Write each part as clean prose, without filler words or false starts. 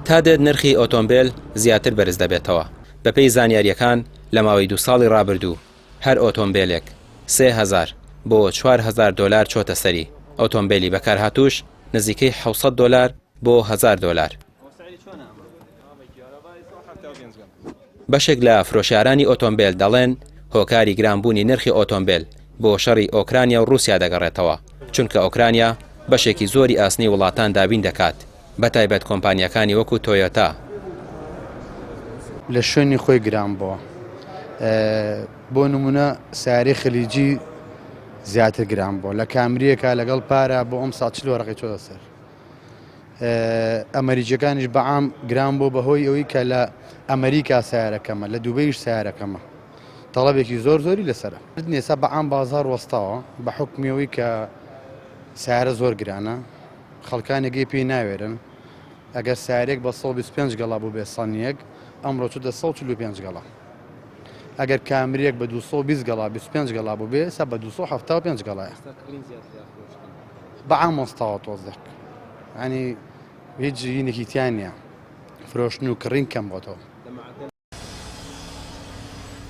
تا دێت نرخی ئۆتۆمبێل زیاتر بەرز دەبێتەوە، بەپێی زانیارییەکان لە ماوەی دوو ساڵی ڕابردوو هەر ئۆتۆمبێلێک 3000 بۆ 4000 دۆلار چۆتە سەری، ئۆتۆمبێلی بەکارهاتووش نزیکەی 700 دۆلار بۆ 1000 دۆلار. بەشێک لە فرۆشیارانی ئۆتۆمبێل دەڵێن، هۆکاری گرانبوونی نرخی ئۆتۆمبێل بۆ شەڕی ئۆکرانیا و رووسیا دەگەڕێتەوە، چونکە ئۆکرانیا بەشێکی زۆری ئاسنی وڵاتان دابین دەکات، بەتایبەت کۆمپانیاکانی وەکو تۆیۆتا. لە شوێنی خۆی گران بووە، بۆ نمونە سەیارەی خلیجی زیاتر گران بووە لە کامریەکە لەگەڵ پارە بۆ ئەمساڵ 40 وەرەقەی چۆتە سەر. ئەمەریکیەکانیش بەعام گران بۆ بەهۆی ئەوەی کە لە ئەمریکا سیارەکەمە لە دوبەیش سیارەکەمە تەڵەبێکی زۆر زۆری لەسرە ئێستا بەعام بازار وەستاوە بە حکمیەوەی کە سیارە زۆر گرانە خەڵکانێکی پێی ناوێرن ئەگەر سارێک بە 125 گەڵا بوو بێ سەنیەک ئەمڕۆ چوو 145 گەڵا ئەگەر کامریەک بە 220 گەڵا 25 گەڵا بوو بێ ئێستا بە 275 گەڵایە بە عام وەستاوە تۆزێک ینی هیچ ینێکی تیا نییە فرۆشتن و کڕین کەم بۆتەوە.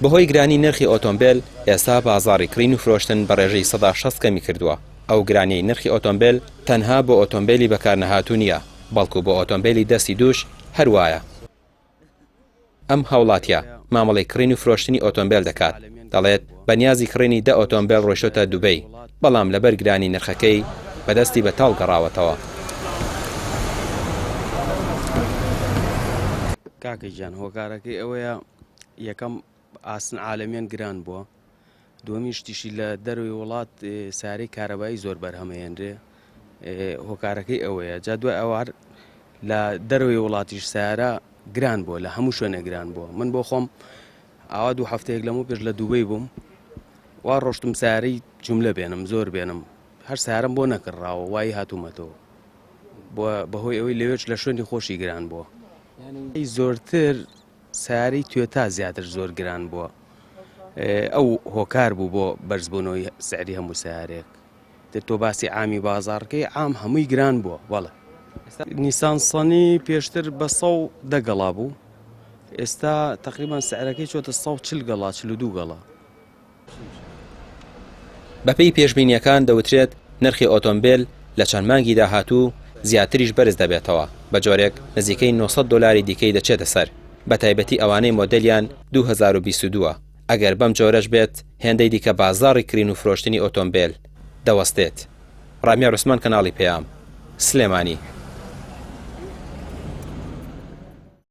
بەهۆی گرانی نرخی ئۆتۆمبێل، ئێستا بازاڕی کڕین و فرۆشتن بە ڕێژەی 60% کەمی کردووە، ئەو گرانیەی نرخی ئۆتۆمبێل تەنها بۆ ئۆتۆمبێلی بەکارنەهاتوو نییە، بەڵکو بۆ ئۆتۆمبێلی دەستی دووش هەر وایە. ئەم هاوڵاتیە مامەڵەی کڕین و فرۆشتنی ئۆتۆمبێل دەکات، دەڵێت، بەنیازی کڕینی دە ئۆتۆمبێل ڕۆیشتۆتە دوبەی، بەڵام لەبەر گرانی نرخەکەی بەدەستی بەتاڵ گەڕاوەتەوە. کاکە گیان هۆکارەکەی ئەوەیە یەکەم ئاسن عالەمیان گران بووە دووەمین شتیشی لە دەروی وڵات سارەی کارەبایی زۆر بەرهەمەێنرێ هۆکارەکەی ئەوەیە جا دوای ئەوار لە دەرەوەی وڵاتیش سیارە گران بووە لە هەموو شوێنە گران بووە من بۆ خۆم ئاوا دوو هەفتەیەک لەمە پێش لە دوبەی بووم وا ڕۆشتم سیارەی جملە بێنم زۆر بێنم هەر سیارم بۆ نەکڕاوە وای هاتوومەتەوە بەهۆی ئەوەی لەوێش لە شوێنی خۆشی گران بووە زۆرتر سەیارەی توێتا زیاتر زۆر گران بووە ئەو هۆکار بوو بۆ بەرزبوونەوەی سعری هەموو سیارێک تر تۆ باسی عامی بازاڕکەی عام هەمووی گران بووە بەڵێ نیسان سەنی پێشتر بە سە دە گەڵا بوو ئێستا تقریبان سعرەکەی چۆتە 140 گەڵا 42 گەڵا بەپێی پێشبینییەکان دەوترێت نرخی ئۆتۆمبێل لە چەند مانگی داهاتوو زیاتریش بەرز دەبێتەوە، بەجۆرێک نزیکەی 900 دۆلاری دیکەی دەچێتە سەر، بەتایبەتی ئەوانەی مۆدێلیان 2022 ە، ئەگەر بەم جۆرەش بێت هێندەی دیکە بازاڕی کرین و فرۆشتنی ئۆتۆمبێل دەوەستێت. ڕامیار عوسمان کەناڵی پەیام، سلێمانی.